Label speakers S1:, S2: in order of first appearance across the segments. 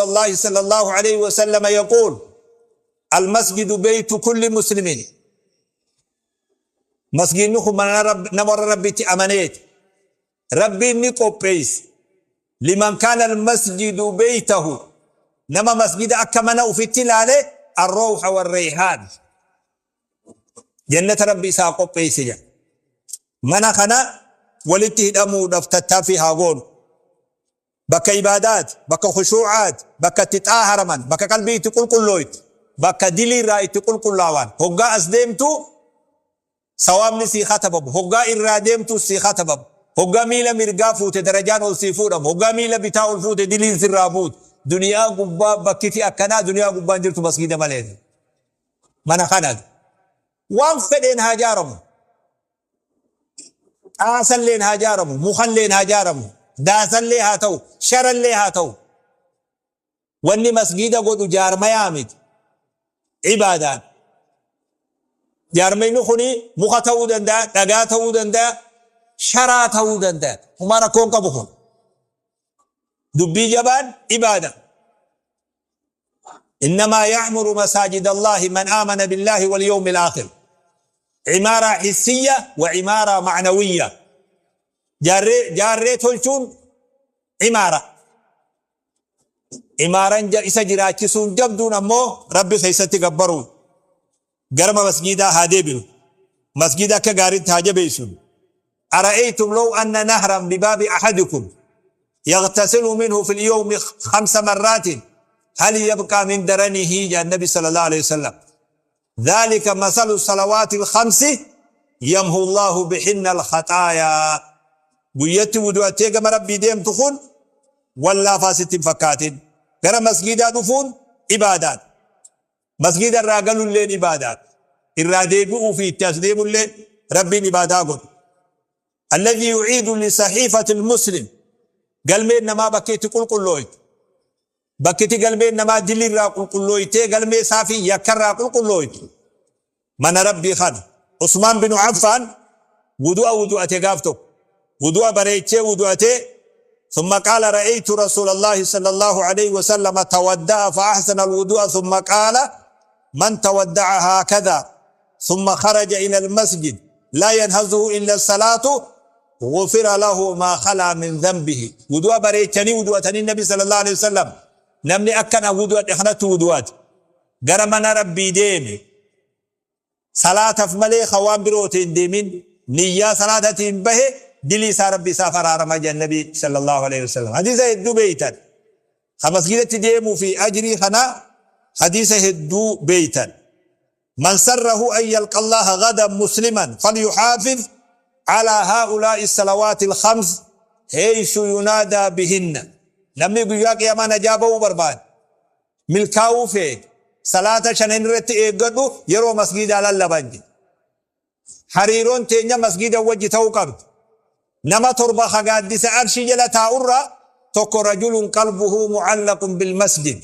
S1: الله صلى الله عليه وسلم يقول: المسجد بيت كل مسلم. مسجد نخو من رب نمر ربي أمانيت ربي نقبيس لمن كان المسجد بيته، نما مسجد أكمنا في التلالة الروح والريحان، جنة ربي ساقبيس. mana kana walitti hidhamuudhaaf tattaaffii haa goonu. Bakka ibaadaat, bakka khushuucaat, bakka itti xaaharaman, bakka qalbii itti qulqullooytu, bakka diliirraa itti qulqullaawan. Hoggaa as deemtu sawaabni sii katabamu, hoggaa irraa deemtu sii katabamu. Hoggaa miila mirgaa fuute darajaan ol sii fuudhamu, hoggaa miila bitaa ol fuute diliin sirraa buutu. Duniyaa gubbaa bakkiti akkanaa duniyaa gubbaan jirtu masgiida malee. Mana kana waan fedheen haa jaaramu. Xaasalleen haa jaaramu, mukalleen haa jaaramu, daasallee haa ta'u, sharallee haa ta'u. Wanni masgiida godhu jaarmayaa miti. Ibaadaan. Jaarmayni kuni muka ta'uu danda'a, dhagaa ta'uu danda'a, sharaa ta'uu danda'a. Homaa rakkoon qabu kun. Dubbii jabaan ibaada. إنما يعمر مساجد الله من آمن بالله واليوم الآخر. عمارة حسية وعمارة معنوية. Jaarree tolchuun عمارة. Imaaraan isa jiraachisuun jabduun ammoo Rabbi keessatti gabbaruu. Garma masgiidaa haa deebinu. Masgiida akka gaariitti haa jabeessinu. أرأيتم لو أن نهرا بباب أحدكم يغتسل منه في اليوم 5 مرات هل يبقى من درنه؟ جاء النبي صلى الله عليه وسلم. ذلك مثل الصلوات الخمس يمحو الله بهن الخطايا. Guyyatti wudu'attee gama Rabbii deemtu kun wallaa sitti hin fakkaatin. Gara masgiidaa dhufuun ibaadaadha. Masgiida irraa galulleen ibaadaadha. Irraa deebi'uu fi itti as deemullee Rabbiin ibaadaa godhu. الذي يعيد لصحيفة المسلم، galmeen namaa bakki itti qulqullooytu. Bakki itti galmeen namaa dilirraa qulqullooytee galmee isaa fi yakkarraa qulqullooytu. Mana Rabbii kana. Usmaan bin Affaan wudu'a wudu'ate gaaf tokko. Wudu'a bareechee wudu'atee ثم قال: رأيت رسول الله صلى الله عليه وسلم تودع فأحسن الوضوء، ثم قال: من تودع هكذا ثم خرج إلى المسجد لا ينهزه إلا الصلاة غفر له ما خلا من ذنبه. وضوء بريتني وضوءتني النبي صلى الله عليه وسلم، namni akkana wudu'adhe kanatti wudu'ate gara mana Rabbii deeme, salaataaf malee ka waan birootiin deemin, niyyaa salaatatiin bahe, dilii isaa Rabbi isaaf araarama jedhan Nabi صلى الله عليه وسلم. Hadiisa hedduu beeytan. Ka masgidatti deemuu fi ajrii kana hadiisa hedduu beeytan. من سره أن يلقى الله غدا مسلما فليحافظ على هؤلاء الصلوات الخمس حيث ينادى بهن. Namni guyyaa qiyaamaa najaa ba'uu barbaade, milkaa'uu feete, salaata shanan irratti eeggadhu yeroo masgiidaa lallaban jedhe. Hariiroon teenya masgiida wajji ta'uu qabdi. Nama torba gaaddisa arshii jala taa'urra tokko رجل قلبه معلق بالمسجد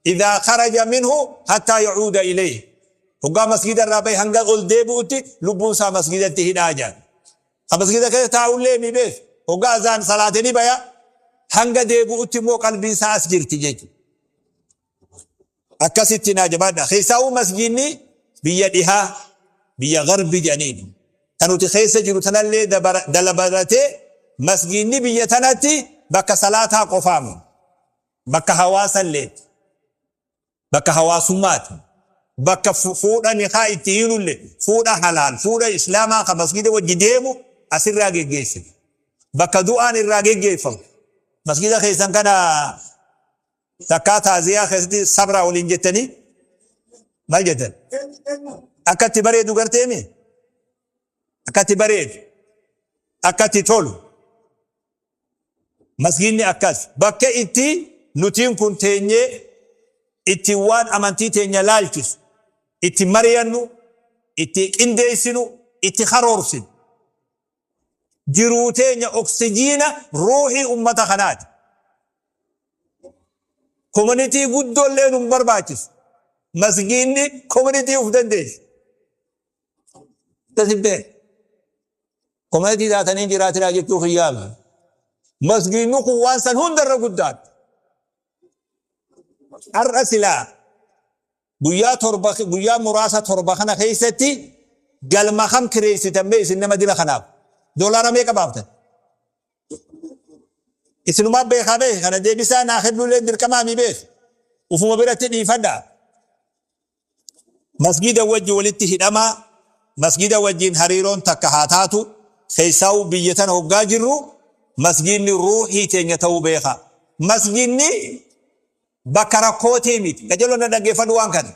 S1: إذا خرج منه حتى يعود إليه. Hoggaa masgiida irraa bahe hanga ol deebi'utti lubbuun isaa masgiidatti hidhaa jira. Ka masgiida keessa taa'ullee ni beeku. Hoggaa azaan salaatee baya, hanga deebi'utti immoo qalbiin isaa as jirti jechuudha. Akkasitti naa jabaadha. Keessaa'uu masgiidni biyya dhihaa, biyya garbi jedhaniini. Kan nuti keessa jiru tanallee dalabalatee masgiidni biyya tanatti bakka salaataa qofaamu. Bakka hawaasallee. Bakka hawaasummaati. Bakka fuudha nikaa itti hiinullee, fuudha halaal, fuudha islaamaa kan masgiida wajji deemu asirraa geggeessine. Bakka du'aan irraa geggeeffamu. Masgiida keessan kana takkaa taaziyaa keessatti sabraa waliin jettanii maal jettan? Akkatti bareedu garteemi? Akkatti bareedu. Akkatti tolu. Masgiidni akkas. Bakka itti nutiin kun teenyee itti waan amantii teenya laalchisu, itti mari'annu, itti qindeessinu, itti karoorsinu. Jiruu teenya, oksijiina ruuhii ummata kanaati. Community guddoollee nun barbaachisu. Masgiinni community uf dandeessi. Tasibbee. Community taatanii jiraatinaa jechuu kiyyaama. Masgiinni kun waan san hundarra guddaadha. Har'a silaa guyyaa torba guyyaa muraasa torba kana keessatti galma kam kireessitan mee isin nama dila kanaaf doolaara meeqa baaftan? Isinumaa beekaa beeki kana deebisaa naa kennuullee dirqamaa mi beeki. Ufuma biratti dhiifadhaa. Masgiida wajji walitti hidhamaa, masgiida wajjiin hariiroon takka haa taatu, keessaawuu biyya tana hoggaa jirru masgiidni ruuhii teenya ta'uu beekaa. Masgiidni bakka rakkootii miti. Qajeeloo na dhaggeeffadhu waan kana.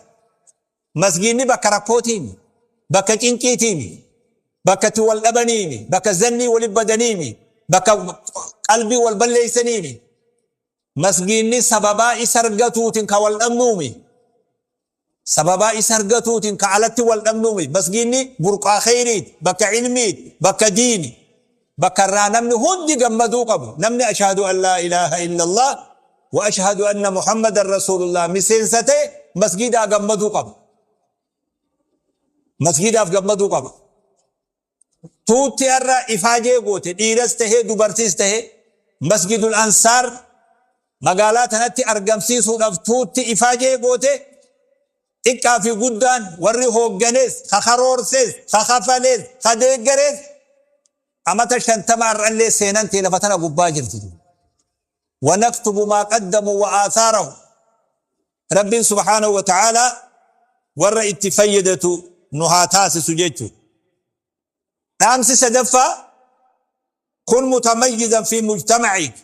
S1: Masgiidni bakka rakkootii miti. Bakka cinqiitii miti. Bakka itti wal dhabanii miti. Bakka zannii wali badanii miti. Bakka qalbii wal balleessanii miti. Masgiinni sababaa isa argatuutiin ka wal dhabnuumi. Sababaa isa argatuutiin ka alatti wal dhabnuumi. Masgiinni burqaa kheyriiti, bakka ilmiiti, bakka diini. Bakka irraa namni hundi gammaduu qabu. Namni ashhadu an laa ilaaha illallah wa ashhadu anna Muhammadan rasuulullah miseensa ta'e masgiidaa gammaduu qaba. Masgiidaaf gammaduu qaba. Tuutti har'a ifaajee goote dhiiras tahee dubartiis tahee Masjidul Ansaar magaalaa tanatti argamsiisuudhaaf tuutti ifaajee goote xiqqaa fi guddaan warri hoogganees ka karoorsees ka kafalees ka deeggarees amata 50 har'allee seenan tee lafa tana gubbaa jirti. Wanaktubu maa qaddamu wa aathaarahu. Rabbiin subhaanahu wa ta'aalaa warra itti fayyadatu nu haa taasisu jechuudha. Dhaamsi sadaffaa kun mutamayyizan fi mujtama'ik.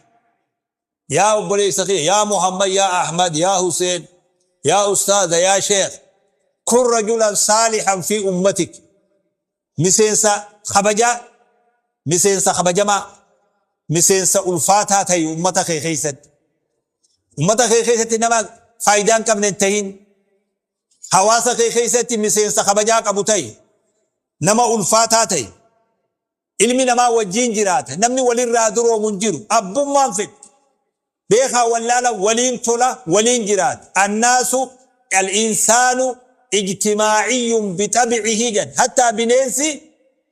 S1: Yaa obboleessa kiyya, yaa Muhammad, yaa Ahmad, yaa Huseen, yaa Ustaaza, yaa Sheekh. Kun rajulan saalihan fi ummatik. Miseensa kabajaa, miseensa kabajamaa, miseensa ulfaataa ta'i ummata kee keessatti. Ummata kee keessatti nama faayidaa hin qabne hin tahin. Hawaasa kee keessatti miseensa kabajaa qabu ta'i. Nama ulfaataa ta'i. Ilmi namaa wajjiin jiraata. Namni walirraa duroomu hin jiru. Abbummaan fedhu. Beekaa wallaala waliin tola, waliin jiraata. Annaasu al-insaanu ijtimaa'iyyun bixabicihi jedhan. Hattaa bineensi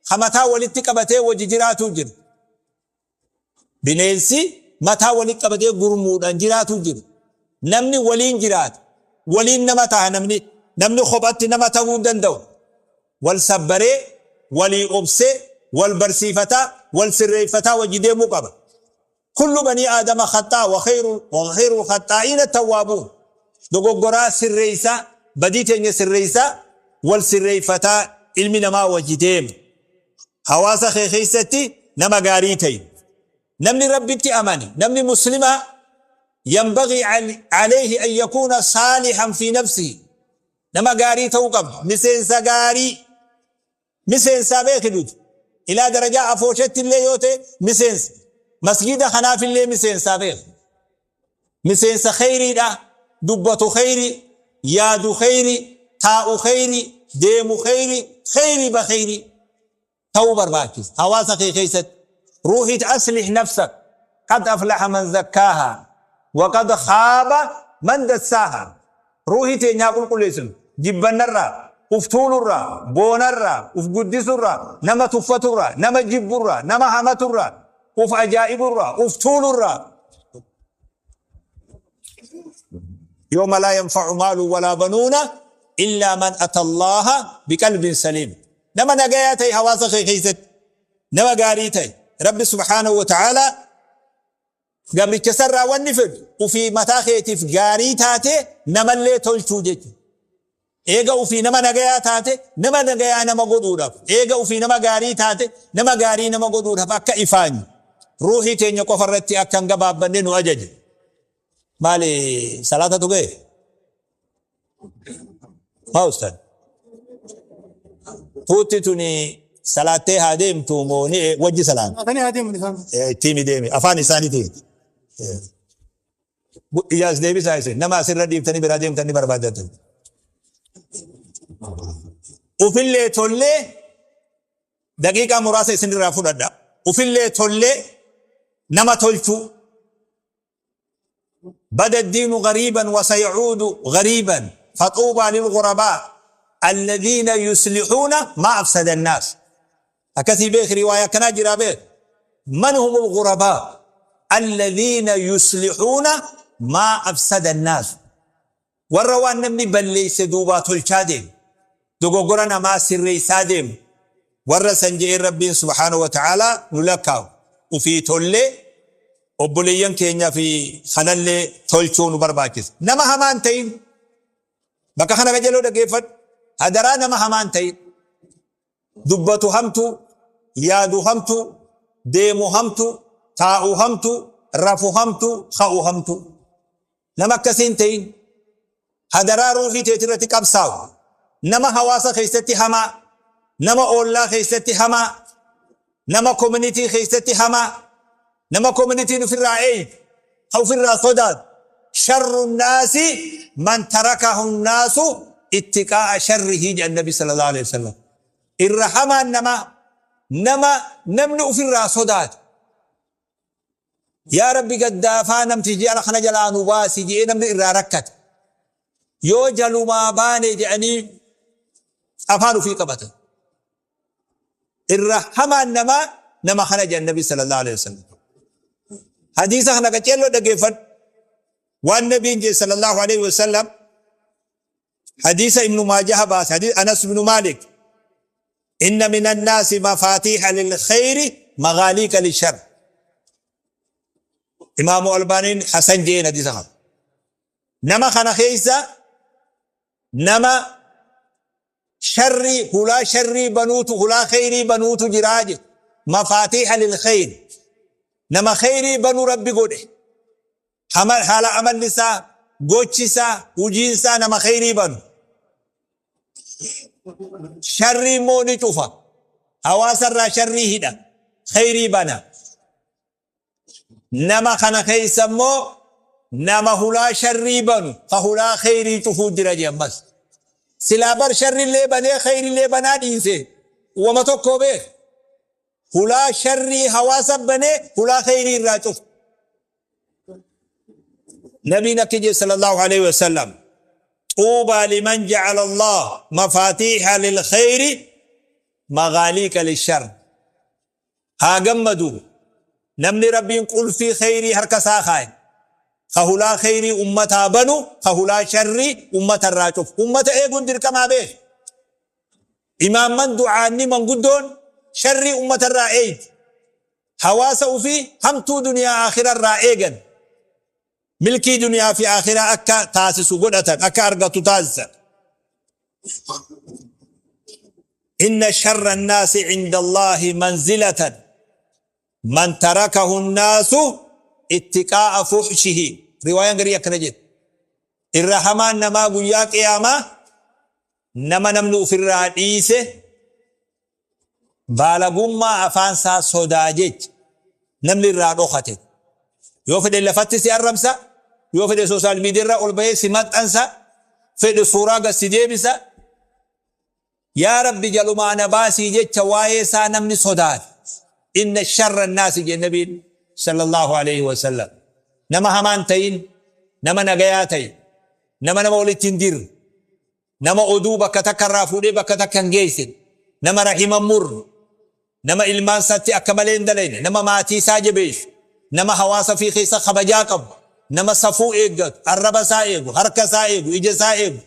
S1: ka mataa walitti qabatee wajji jiraatuu jira. Bineensi mataa walitti qabatee gurmuudhaan jiraatuu jira. Namni waliin jiraata. Waliin nama taha namni. Namni kophatti nama tahuu hin danda'u. Wal sabbaree, walii obsee, wal barsiifataa, wal sirreeffataa wajji deemuu qaba. Kullu banii aadama khaxxaa wa khayrul khaxxaa'iina tawwaabuun. Dogoggoraa sirreessaa, badii teenya sirreessaa, wal sirreeffataa ilmi namaa wajji deema. Hawaasa kee keessatti nama gaarii ta'i. Namni Rabbitti amane, namni Muslimaa yanbagii alayhi an yakuuna saalihan fi nafsihi. Nama gaarii ta'uu qaba. Miseensa gaarii. Miseensaa beeki nuti. Ilaa darajaa afooshetti illee yoo ta'e miseensa. Masgiida kanaaf illee miseensaa beeki. Miseensa kheyriidha. Dubbatu kheyrii, yaadu kheyrii, taa'u kheyrii, deemu kheyrii, kheyrii ba kheyrii ta'uu barbaachisa. Hawaasa kee keessatti. Ruuhit aslih nafsak qad aflaha man zakkaaha wa qad khaaba man dassaaha. Ruuhii teenya haa qulqulleessinu. Jibbannarraa, uf tuulurraa, boonarraa, uf guddisurraa, nama tuffaturraa, nama jibburraa, nama hamaturraa, uf ajaa'iburraa, uf tuulurraa. Yawma laa yanfa'u maalun walaa banuuna illaa man ata Allaaha biqalbin saliim. Nama nagayaa ta'e hawaasa kee keessatti nama gaarii ta'e Rabbi subhaanahu wa ta'aalaa Gabricha isarraa wanni fedhu ufii mataa keetiif gaarii taatee namallee tolchuu jechuudha. Eega ufii nama nagayaa taate nama nagayaa nama godhuudhaaf, eega ufii nama gaarii taate nama gaarii nama godhuudhaaf akka ifaanyu ruuhii teenya qofa irratti akka hin gabaabbanne nu ajaje. Maali salaatatu ga'e? Maa ustaad? Tuutti tuni salaattee haa deemtu moo ni wajji salaatu?
S2: Salaatanii haa deeman isaan.
S1: Ittiin deemi afaan isaaniitiin. Ijaas deebisaa isin nama asirra dhiiftanii biraa deemtan ni barbaadatan. Ufillee tollee daqiiqaa muraasa isinirraa fudhadha. Ufillee tollee nama tolchuu. Bada diinu gariiban wasayacuudu gariiban faxuubaa lilgurabaa alladhiina yuslihuuna maa afsada annaas. Akkasii beeki riwaaya akkanaa jiraa beek. Man humul gurabaa alladhiina yuslihuuna maa afsada annaas. Warra waan namni balleeyse duubaa tolchaa deemu, dogoggora namaa sirreeysaa deemu, warra san je'ee Rabbiin subhaanahu wa ta'aalaa nu lakkaawu. Ufii tollee obboleeyyan keenya fi kanallee tolchuu nu barbaachisa. Nama hamaa hin ta'in. Bakka kana qajeeloo dhaggeeffadhu. Hadaraa nama hamaa hin ta'in. Dubbatu hamtuu, yaadu hamtuu, deemu hamtuu, taa'u hamtuu, rafu hamtuu, ka'u hamtuu. Nama akkasii hin ta'in. Hadaraa ruuhii teetirratti qabsaawu. Nama hawaasa keessatti hamaa, nama oollaa keessatti hamaa, nama community keessatti hamaa, nama communityn ufirraa eeydu, ka ufirraa sodaatu. Sharru nnaasi man tarakahu nnaasu ittiqaa'a sharrihi jedhan Nabi sallallahu alaihi wasallam. Irra hamaan namaa nama namni ufirraa sodaatu. Yaa Rabbi gaddaafaa namtichi jala kana jalaa nu baasi jedhee namni irraa rakkate. Yoo jalumaa baane jedhanii afaan ufii qabatan. Irra hamaan namaa nama kana jedhan Nabi sallallahu alaihi wasallam. Hadiisa kana qaceelloo dhaggeeffadhu. Waan Nabiin jedhe sallallahu alaihi wasallam hadiisa Ibnu Maajaha baase, hadiisa Anas ibnu Maalik. Inna minan naasi mafaatiiha lil khayri maghaaliiqa lishar. Imaamu Albaaniin Hasan jeen hadiisa kana. Nama kana keessa nama sharrii hulaa sharrii banuutu hulaa kheyrii banuutu jiraa jedhe. Mafaatiiha lil kheyr. Nama kheyrii banu Rabbi godhe. Haala amalli isaa, gochi isaa, hujiin isaa nama kheyrii banu. Sharrii immoo ni cufa. Hawaasa irraa sharrii hidha. Kheyrii bana. Nama kana keessa immoo nama hulaa sharrii banu ka hulaa kheyrii cufuu jira jee ammas. Silaa bar sharrillee banee kheyrillee banaa dhiise wama tokko beek. Hulaa sharrii hawaasa banee hulaa kheyrii irraa cufu. Nabiin akki jee sallallahu alaihi wasallam, xuubaa liman ja'ala Allah mafaatiiha lil kheyri maghaaliiqa lishar. Haa gammadu namni Rabbiin qulfii kheyrii harka isaa kaaye, ka hulaa kheyrii ummataa banu, ka hulaa sharrii ummata irraa cufu. Ummata eeguun dirqamaa beeki. Imaamman du'aanni manguddoon sharrii ummata irraa eeydi. Hawaasa ufii hamtuu duniyaa aakhira irraa eegan. Milkii duniyaa fi aakhiraa akka taasisu godhatan, akka argatu taasisan. Inna sharra annaasi cinda Allaahi manzilatan man tarakahu annaasu ittiqaa'a fuhshihi. Riwaayaan garii akkana jetti. Irra hamaan namaa guyyaa qiyaamaa nama namni ufirraa dhiise baalagummaa afaan isaa sodaa jecha namni irraa dhokate. Yoo fedhe lafatti si arrabsa, yoo fedhe social media irra ol bahee si maxxansa, fedhe suuraa gad si deebisa. Yaa Rabbi jalumaa na baasii jecha waa'ee isaa namni sodaate. Inna sharra naasi jedhe Nabiin sallallahu alaihi wasallam. Nama hamaan ta'in, nama nagayaa ta'e, nama nama walitti hin dirre, nama oduu bakka takka irraa fuudhee bakka takka hin geessine, nama rahima hin murre, nama ilmaan isaatti akka malee hin dalayne, nama maatii isaa jabeessu, nama hawaasa ofii keessa kabajaa qabu, nama safuu eeggatu, arraba isaa eegu, harka isaa eegu, ija isaa eegu,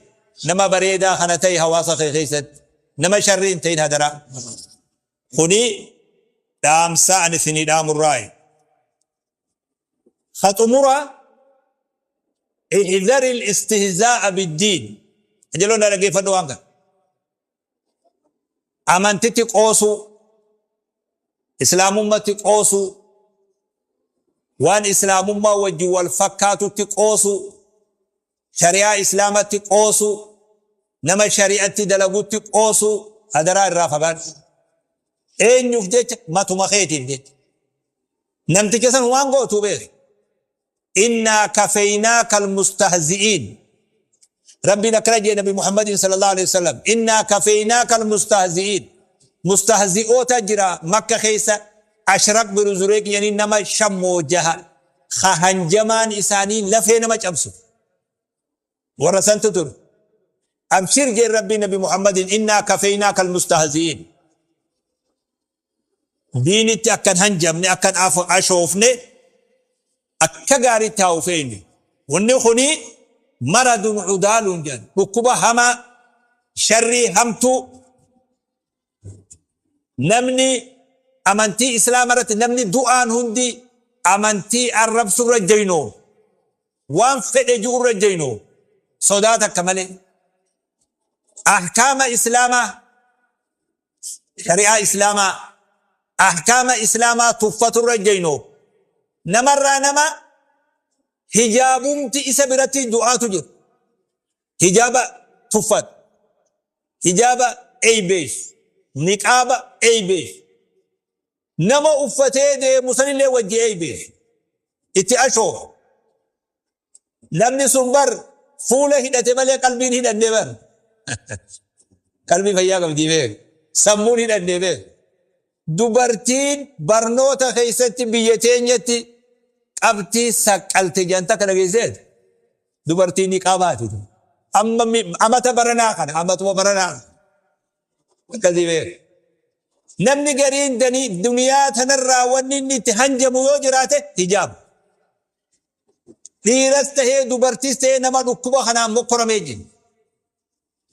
S1: nama bareedaa kana ta'e hawaasa kee keessatti, nama sharrii hin ta'in hadaraa. Kuni dhaamsa ani isinii dhaamurraayi. Ka xumura, ihdari al-istihzaa'a biddiin. Qajeeloo na dhaggeeffadhu waan kana. Amantitti qoosuu, Islaamummatti qoosuu, waan Islaamummaa wajjin wal fakkaatutti qoosuu, shari'aa Islaamatti qoosuu, nama shari'atti dalagutti qoosuu hadaraa irraa fagaadhu. Eenyuuf jecha? Matuma keetiif jecha. Namticha san waan gootu beeki. Innaa kafeynaaka almustahzi'iin. Rabbiin akkana jee Nabi Muhammadiin sallallahu alaihi wasallam. Innaa kafeynaaka almustahzi'iin. Mustahzi'oota jira Makka keessa Ashraq binu Zureeq jedhanii nama shan moo jaha ka hanjamaan isaanii lafee nama cabsu. Warra santu ture. Abshir jeen Rabbiin Nabi Muhammadiin innaa kafeynaaka almustahzi'iin. Diinitti akka hin hanjamne, akka hin ashoofne akka gaariitti haa of eegnu. Wanni kuni Maradun cudaalun jedhan, dhukkuba hamaa, sharrii hamtuu. Namni amantii Islaama irratti, namni du'aan hundi amantii arrabsurra jaynoo, waan fedhe ji'urra jaynoo, sodaa takka malee. Ahkaama Islaamaa, shari'aa Islaamaa, ahkaama Islaamaa tuffaturra jaynoo. Namarraa nama hijaabumti isa biratti du'aatu jira. Hijaaba tuffatu, hijaaba eeybeessu, niqaaba eeybeessu, nama uffatee deemu sanillee wajji eeybeessu, itti ashoofu. Namni sun bar fuula hidhate malee qalbiin hidhanne bar. Qalbii fayyaa qabdii beek. Sammuun hidhanne beek. Dubartiin barnoota keessatti biyya teenyatti qabxii saqqalte jedhan takka dhageesseet? Dubartii niqaabaati. Amma amata baranaa kana, amatuma baranaa. Akkasii beek. Namni gariin duniyaa tanarraa wanni inni itti hanjamu yoo jiraate hijaaba. Dhiiras tahee dubartis tahee nama dhukkuba kanaan mokkoramee jira.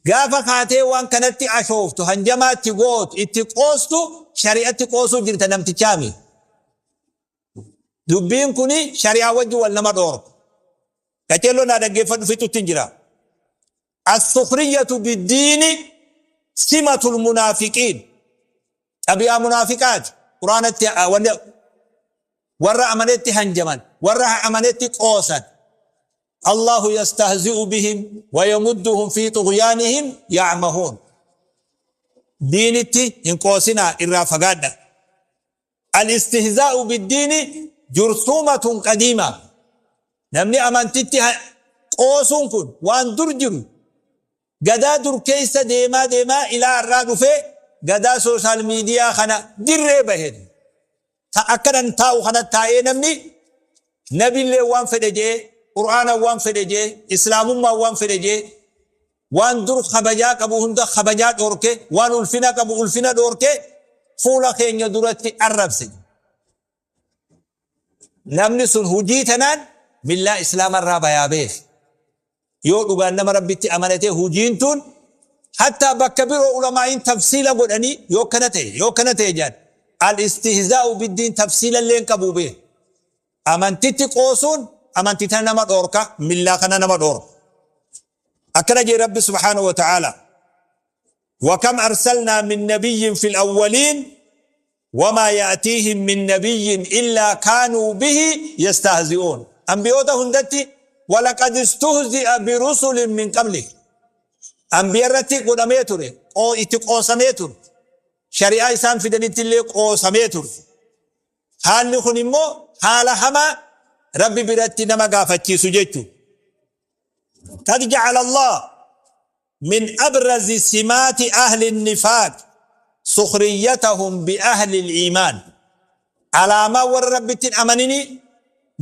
S1: Gaafa kaatee waan kanatti ashooftu, hanjamaa itti gootu, itti qoostu, shari'atti qoosuu jirta, namtichaami. Dubbiin kuni shari'aa wajji wal nama dhoorka. Qaceelloo naa dhaggeeffadhu, fixutti hin jira. As-sukhriyatu biddiini simatul munaafiqiin. Xabi'aa munaafiqaati. Quraanatti wanni warra amanetti hanjaman, warra amanetti qoosan. Allahu yastahzi'u bihim wa yamudduhum fi tughyaanihim ya'mahuun. Diinitti hin qoosinaa, irraa fagaadha. Al-istihzaa'u biddiini jursuumatun qadiima. Namni amantitti qoosuun kun waan dur jiru. Gadaa dur keessa deemaa deemaa ilaa har'aa dhufee gadaa social media kana dirree bahe. Ta akkanan taa'u kana taa'ee namni nabillee waan fedhe je'ee, Qur'aana waan fedhe je'ee, Islaamummaa waan fedhe je'ee, waan dur kabajaa qabu hunda kabajaa dhoorke, waan ulfina qabu ulfina dhoorke, fuula keenya duratti arrabse. Namni sun hujii tanaan millaa Islaama irraa bayaa beek. Yoo dhugaan nama Rabbitti amanatee, hujiin tun hattaa bakka biroo ulamaa'iin tafsiila godhanii yoo kana ta'e, yoo kana ta'e jedhan, al istihzaa'u biddiin tafsiila illee hin qabu beek. Amantitti qoosuun amantii tana nama dhoorka, millaa kana nama dhoorka. Akkana jee Rabbi subhaanahu wa ta'ala. Wakam arsalnaa min nabiyyin fil awwaliin wamaa ya'tiihim min nabiyyin illaa kaanuu bihi yastahzi'uun. Anbiyoota hundatti walaqad istuhzi'a birusulin min qablik. Anbiya irratti godhamee ture, itti qoosamee ture. Shari'aa isaan fidanitti illee qoosamee ture. Haalli kun immoo haala hamaa Rabbi biratti nama gaafachiisu jechuudha. Qad ja'ala Allah min abrazi simaati ahli nifaaq sukhriyatahum bi ahli iimaan. Alaamaa warra Rabbitti hin amaninii,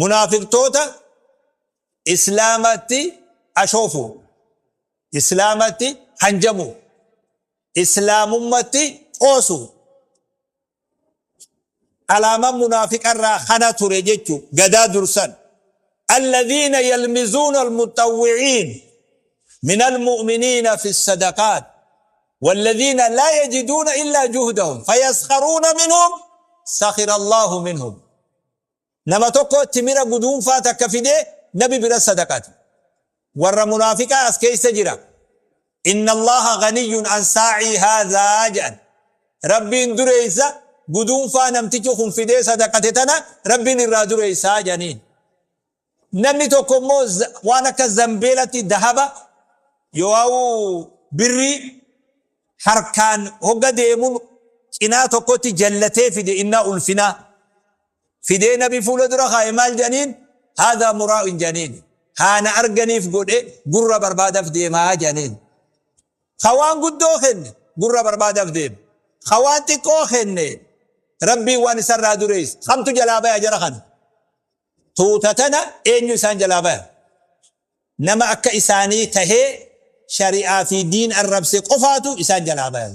S1: munaafiqtoota, Islaamatti ashoofu, Islaamatti hanjamu, Islaamummatti qoosu. Alaamaan munaafiqarraa kana ture jechu gadaa dursan. Alladhiina yalmizuuna almuxawwi'iin min almu'miniina fi sadaqaat walladhiina laa yajiduuna illaa juhdahum fayaskharuuna minhum sakhira Allaahu minhum. Nama tokko timira guduunfaa takka fidee nabi bira sadaqate. Warra munaafiqaa as keessa jira. Inna Allaaha ganiyyun an saa'ii haadhaa jedhan. Rabbiin dureessa, guduunfaa namtichi kun fidee sadaqate tana Rabbiin irraa dureessaa jedhaniin. Namni tokko immoo waan akka zambeelatti dahaba yoo'uu birrii harkaan hogga deemuun cinaa tokkotti jallatee fide, innaa ulfinaa fidee nabi fuula dura kaa'e, maal jedhaniin? Haadhaa muraa'in jedhaniin. Haana arganiif godhe, gurra barbaadaf deemaa jedhaniin. Ka waan guddoo kenne gurra barbaadaf deema. Ka waan xiqqoo kenne Rabbiin waan isarraa dureessa. Kamtu jalaa baya jara kana? Tuuta tana eenyu isaan jalaa baya? Nama akka isaanii tahee shari'aa fi diin arrabse qofaatu isaan jalaa baya.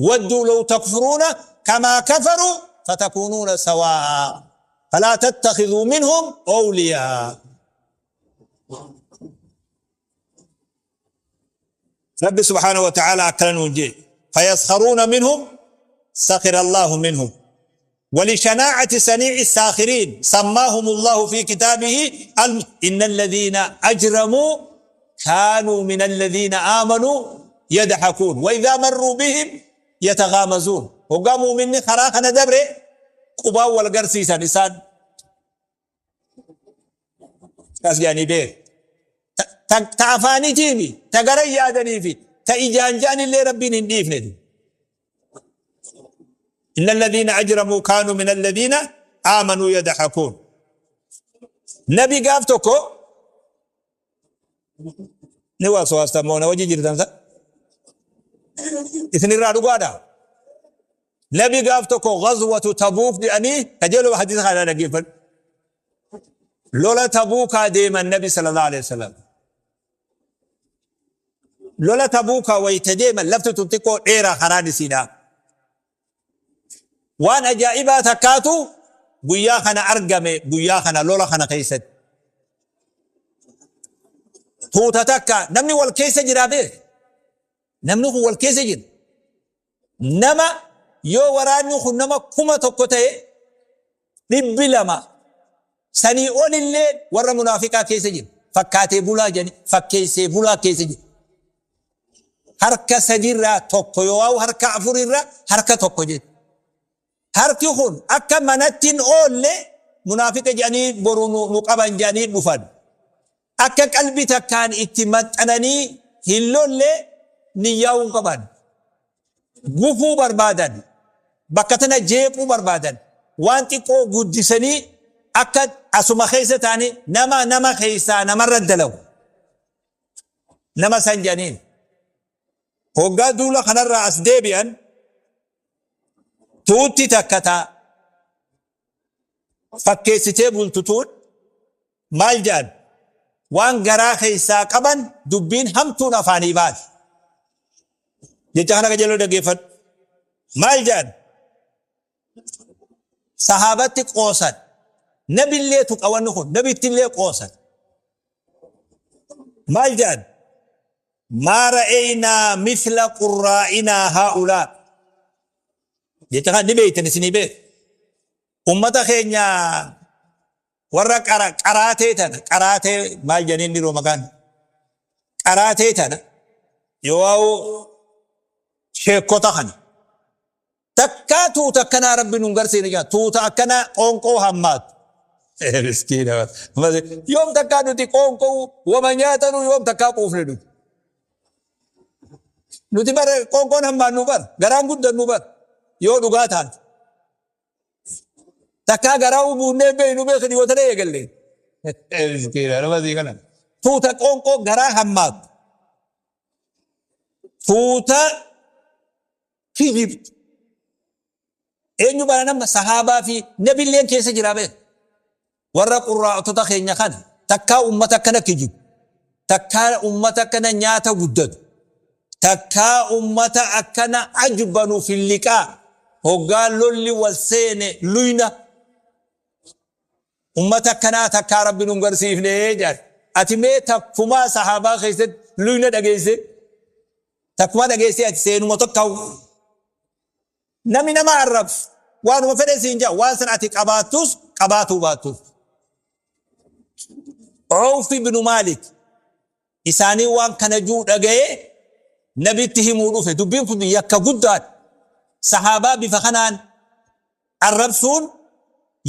S1: Wadduu law takfuruuna kamaa kafaruu fatakuunuuna sawaa'a falaa tattakhidhuu minhum awliyaa. Rabbi subhaanahu wa ta'ala akkana nuun jee, fayaskharuuna minhum sakhira Allahu minhum ولشناعة صنيع الساخرين سماهم الله في كتابه إن الذين أجرموا كانوا من الذين آمنوا يضحكون وإذا مروا بهم يتغامزون. Hoggaa muuminni karaa kana dabre qubaan wal garsiisan isaan as jedhanii beek ta afaanitiifi ta gara yaadaniifi ta ijaan ja'anillee Rabbiin hin dhiifne. إن الذين أجرموا كانوا من الذين آمنوا يضحكون. Nabi gaaf tokko ni waswaasta moo na wajji jirtan sa isinirraa dhugaadha. Nabi gaaf tokko ghazwatu Tabuuk jedhanii kajeeloo hadiisa kana dhaggeeffadhu. Lola Tabuukaa deeman Nabi sallallahu alaihi wasallam. Lola Tabuukaa wayita deeman lafti tun xiqqoo dheeraa karaan isiidha. Waan ajaa'ibaa takkaatu guyyaa kana argame, guyyaa kana lola kana keessatti. Tuuta takka namni wal keessa jiraa beek. Namni kun wal keessa jira. Nama yoo waraanni kun nama 1000 ta'e, 200 sanii olillee warra munaafiqaa keessa jira. Fakkaatee bulaa jedhanii fakkeessee bulaa keessa jira. Harka sadiirraa tokko yoo harka afurirraa harka tokko jedhu. Harki kun akka manatti hin oolle munaafiqa jedhanii boru nu qaban jedhanii dhufan. Akka qalbii takkaan itti maxxananii hin lolle niyyaa'uu hin qaban. Gufuu barbaadan. Bakka tana jeequu barbaadan. Waan xiqqoo guddisanii akka asuma keessa ta'anii nama nama keessaa namarra dalagu. Nama san jedhaniin. Hoggaa duula kanarraa as deebi'an tuutti takka taa fakkeessitee bultu tuun maal jedhan, waan garaa keessaa qaban dubbiin hamtuun afaanii baate. Jecha kana qajeeloo dhaggeeffadhu. Maal jedhan? Sahaabatti qoosan. Nabillee tuqa wanni kun, nabittillee qoosan. Maal jedhan? Maa ra'eynaa mithla qurraa'inaa haa'ulaa. Jecha kana ni beektan, isinii beeku. Ummata keenya warra qaraatee tana, qaraatee maal jedhaniin dhiroo maqaan qaraatee tana yoo sheekota kana takkaa tuuta akkanaa Rabbi nun garsiine jira, tuuta akkanaa qoonqoo hammaatu. Miskiina, yoom takkaa nuti qoonqoo wama nyaatanuu, yoom takkaa quufne nuti. Nuti bara qoonqoon hammaannu bara garaan guddannu bara yoo dhugaa taate. Takkaa garaa buunnee beeynu beeku dhiyoo tana eegalle. Miskiina, nama sii kana. Tuuta qoonqoo garaa hammaatu. Tuuta kijibtu. Eenyu bara nama sahaabaa fi nabilleen keessa jira beeku. Warra qurraa'otota keenya kana takkaa ummata akkana kijibu. Takkaa ummata akkana nyaata guddatu. Takkaa ummata akkana ajbanu filliqaa. Hoggaa lolli wal seene luyna. Ummata akkanaa takkaa Rabbi nun garsiifne jedhan. Ati mee takkumaa sahaabaa keessatti luyna dhageesse? Takkumaa dhageessee ati seenuma tokko? Namni nama arrabsu waanuma fedhe siin jedha, waan san ati qabaattus qabaatuu baattus. Awf ibnu Maalik isaanii waan kana juu dhaga'ee nabitti himuu dhufe. Dubbiin kun yakka guddaadha. Sahaabaa bifa kanaan arrabsuun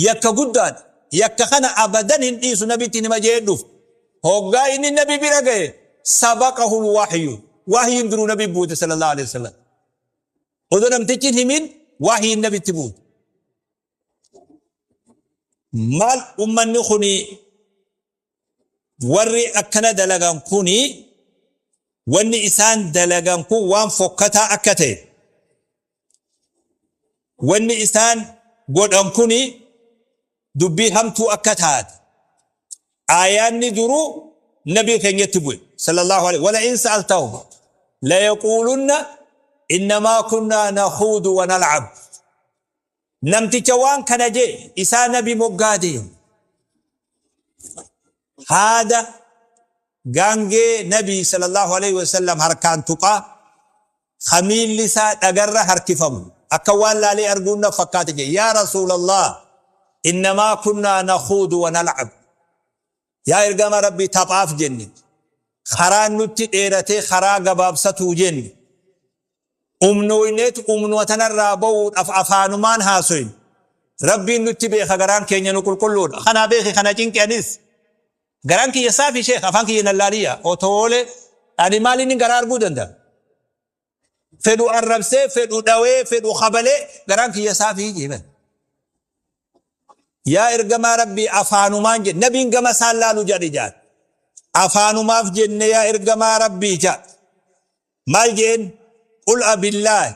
S1: yakka guddaadha. Yakka kana abadan hin dhiisu, nabitti hima jee dhufe. Hoggaa inni nabi bira ga'e sabaqahul wahyu. Wahyiin duruu nabi buute sallallahu alaihi wasallam. Odoo namtichi hin himin wahyiin nabitti buute. Maal ummanni kuni, warri akkana dalagan kuni, wanni isaan dalagan kun waan fokkataa akka ta'e, wanni isaan godhan kuni dubbii hamtuu akka taate aayaanni duruu nabii keenyatti bu'e sallallahu alaihi. Wala in sa'altahum la yaquulunna innamaa kunnaa nakhuudu wa nal'ab. Namticha waan kana jee isaa nabi moggaa deemu haada. Gaangee Nabii sallallahu aleyhi wa sallam harkaan tuqaa, ka miilli isaa dhagarra harkifamu akka waan laalee arguun na fakkaate jedhe. Yaa Rasuulallah, innamaa kunnaa nakhuudu wa nal'ab. Yaa ergama Rabbii taphaaf jenne. Karaan nutti dheeratee karaa gabaabsatuu jenne. Umnooyneet umnuma tanarraa ba'uudhaaf afaanumaan haasoyne. Rabbiin nutti beeka garaan keenya nu qulqulluudha. Kanaa beeki kana cinqe anis. Garaan kiyya saafi sheekh afaan kiyya nan laaliyya otoole ani maal inni garaa arguu danda'a. Fedhu arrabsee fedhu dhawee fedhu kabalee garaan kiyya saafii jee bar. Yaa ergamaa Rabbii afaanumaan jedhe nabiin gama isaan laalu jedhe jaan. Afaanumaaf jenne yaa ergamaa Rabbii jaa. Maal jeen qul abillaahi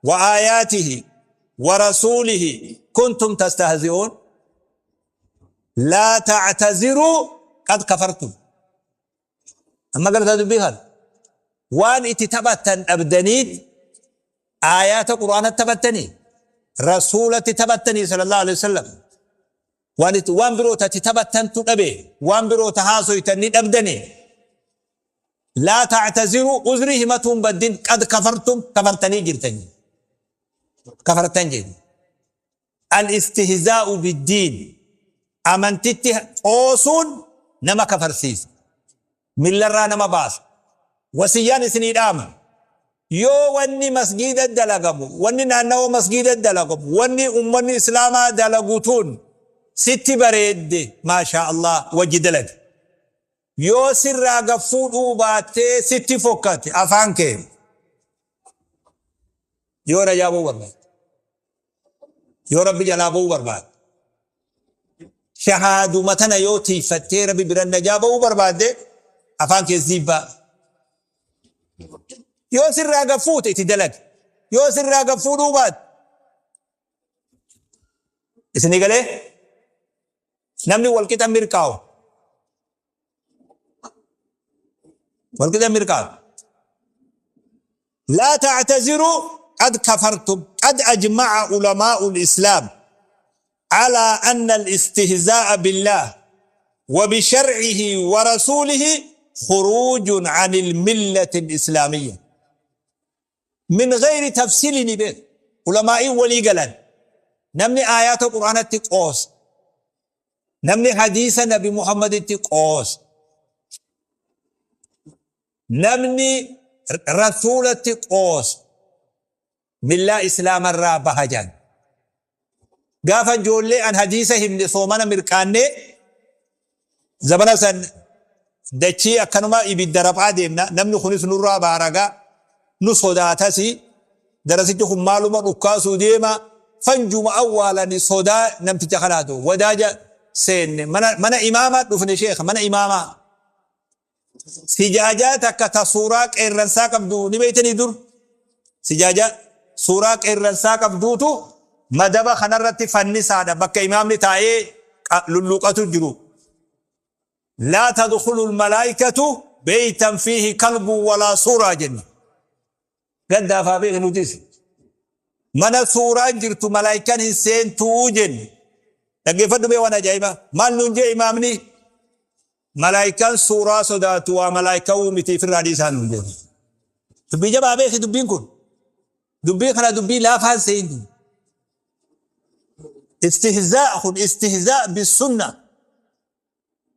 S1: wa aayaatihi wa rasuulihi kuntum tastahzi'uun laa ta'taziruu qad kafartum. Amma gartaa dubbii kana. Waan itti taphattan dhabdaniit aayaata qur'aanatti taphattanii rasuulatti taphattanii sallallahu alaihi wasallam. Waan itti waan biroo tatti taphattantu dhabe waan biroo ta haasoytan ni dhabdanii. Laa ta'taziruu uzrii himatuun baddin qad kafartum kafartanii jirtan kafartan jedhu. Al-istihzaa'u biddiin amantitti qoosuun nama kafarsiisa. Millarraa nama baasa. Wasiyyaan isinii dhaama. Yoo wanni masgiida dalagamu, wanni naannawa masgiida dalagamu, wanni ummanni islaamaa dalagu tun sitti bareedde maashaa Allah wajji dalagi. Yoo sirraa gad fuudhuu baattee sitti fokkate afaan kee yoo najaa ba'uu barbaadde yoo rabbi jalaa ba'uu barbaadde shahaaduma tana yoo tiifattee rabbi bira najaa ba'uu barbaadde afaan kee ziibbaa yoo sirraa gad fuute itti dalagi yoo sirraa gad fuudhuu baatte isinii galee Namni walqixa mirqaawu. Walqixa mirqaawu. Laa ta'taziruu qad kafartum qad ajma'a ulamaa'ul islaam alaa anna al-istihzaa'a billaah wa bishar'ihi wa rasuulihi khuruujun 'anil millati al-islaamiyya. Min ghayri tafsiili ni beeku. Ulamaa'iin walii galan. Namni aayaata Qur'aanatti qoosa. Namni hadiisa Nabi Muhammaditti qoosa. Namni rasuulatti qoosa. Millaa Islaamarraa baha jedhan. Gaafa ijoollee an hadiisa himne soomana mirqaannee zabana san dachii akkanuma ibidda raphaa deemna namni kunis nurraa baaragaa nu sodaatasi darasichi kun maaluma dhukkaasuu deema fanjuma awwaalani sodaa namticha kanaatu wadaaja seenne mana mana imaamaa dhufne sheekha mana imaamaa Sijaajaa takka ta suuraa qeerransaa qabdu ni beeytanii dur? Sijaajaa suuraa qeerransaa qabduutu madaba kanarratti fannisaadha bakka imaamni taa'ee lulluuqatu jiru. Laa tadkhulu lmalaaikatu beeytan fiihi kalbun walaa suuraa jenne. Gaddaaf haa beeknu nutis. Mana suuraan jirtu malaayikaan hin seentuu jenne. Dhaggeeffadhu mee waan ajaa'ibaa. Maal nuun jee imaamni? Malaayikaan suuraa sodaatu waa malaayikawuu miti ifirraa dhiisaa nuun jee. Dubbii jabaa beeki dubbiin kun. Dubbii kana dubbii laafaan seeni. Istihzaa kun istihzaa bisunna.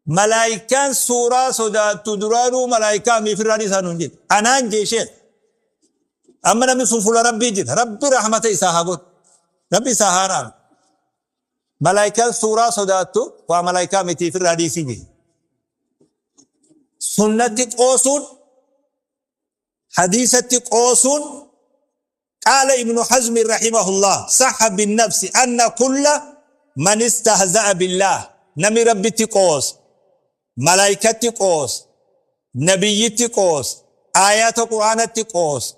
S1: Malaayikkaan suuraa sodaattu duraanuu malaayikaa mi ifirraa dhiisaa nuun jedhe. Anaan jee sheekh. Amma namni sun fuula Rabbii jira. Rabbi rahmata isaa haa godhu. Rabbi isaa haa araaru. Malaayikaan suuraa sodaattu waa malaayikaa miti ifirraa dhiisii jedhe. Sunnatti qoosuun hadiisatti qoosuun Qaala Ibnu Hazmi rahimahullaah, Sahha binnafsi anna kulla man istahza'a billaah, namni Rabbitti qoose, malaaykatti qoose, nabiyyitti qoose, aayaata Qur'aanatti qoose,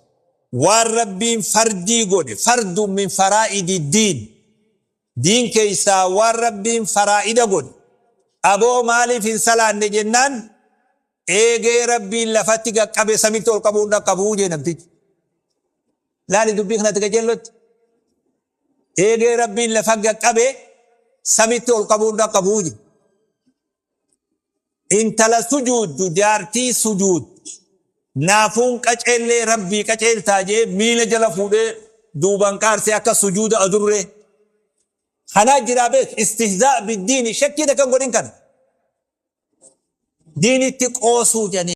S1: waan Rabbiin fardii godhe, fardun min faraa'idi diin, diin keessaa waan Rabbiin faraa'ida godhe, aboo maaliif hin salaanne jennaan, Eegee Rabbiin lafatti gad qabe samitti ol qabuu hin dhaqqabu jee namtichi. Laali dubbii kanatti qajeellotti. Eegee Rabbiin lafa gad qabe samitti ol qabuu hin dhaqqabu jee. Intala sujuuddu, jaartii sujuud naafuun qaceellee Rabbii qaceeltaa jee miila jala fuudhee duuban qaarsee akka sujuuda adurree. Kanaa jiraa beek, istihzaa biddiini, shakkii takka hin godhin kana. Diinitti qoosuu jedhanii.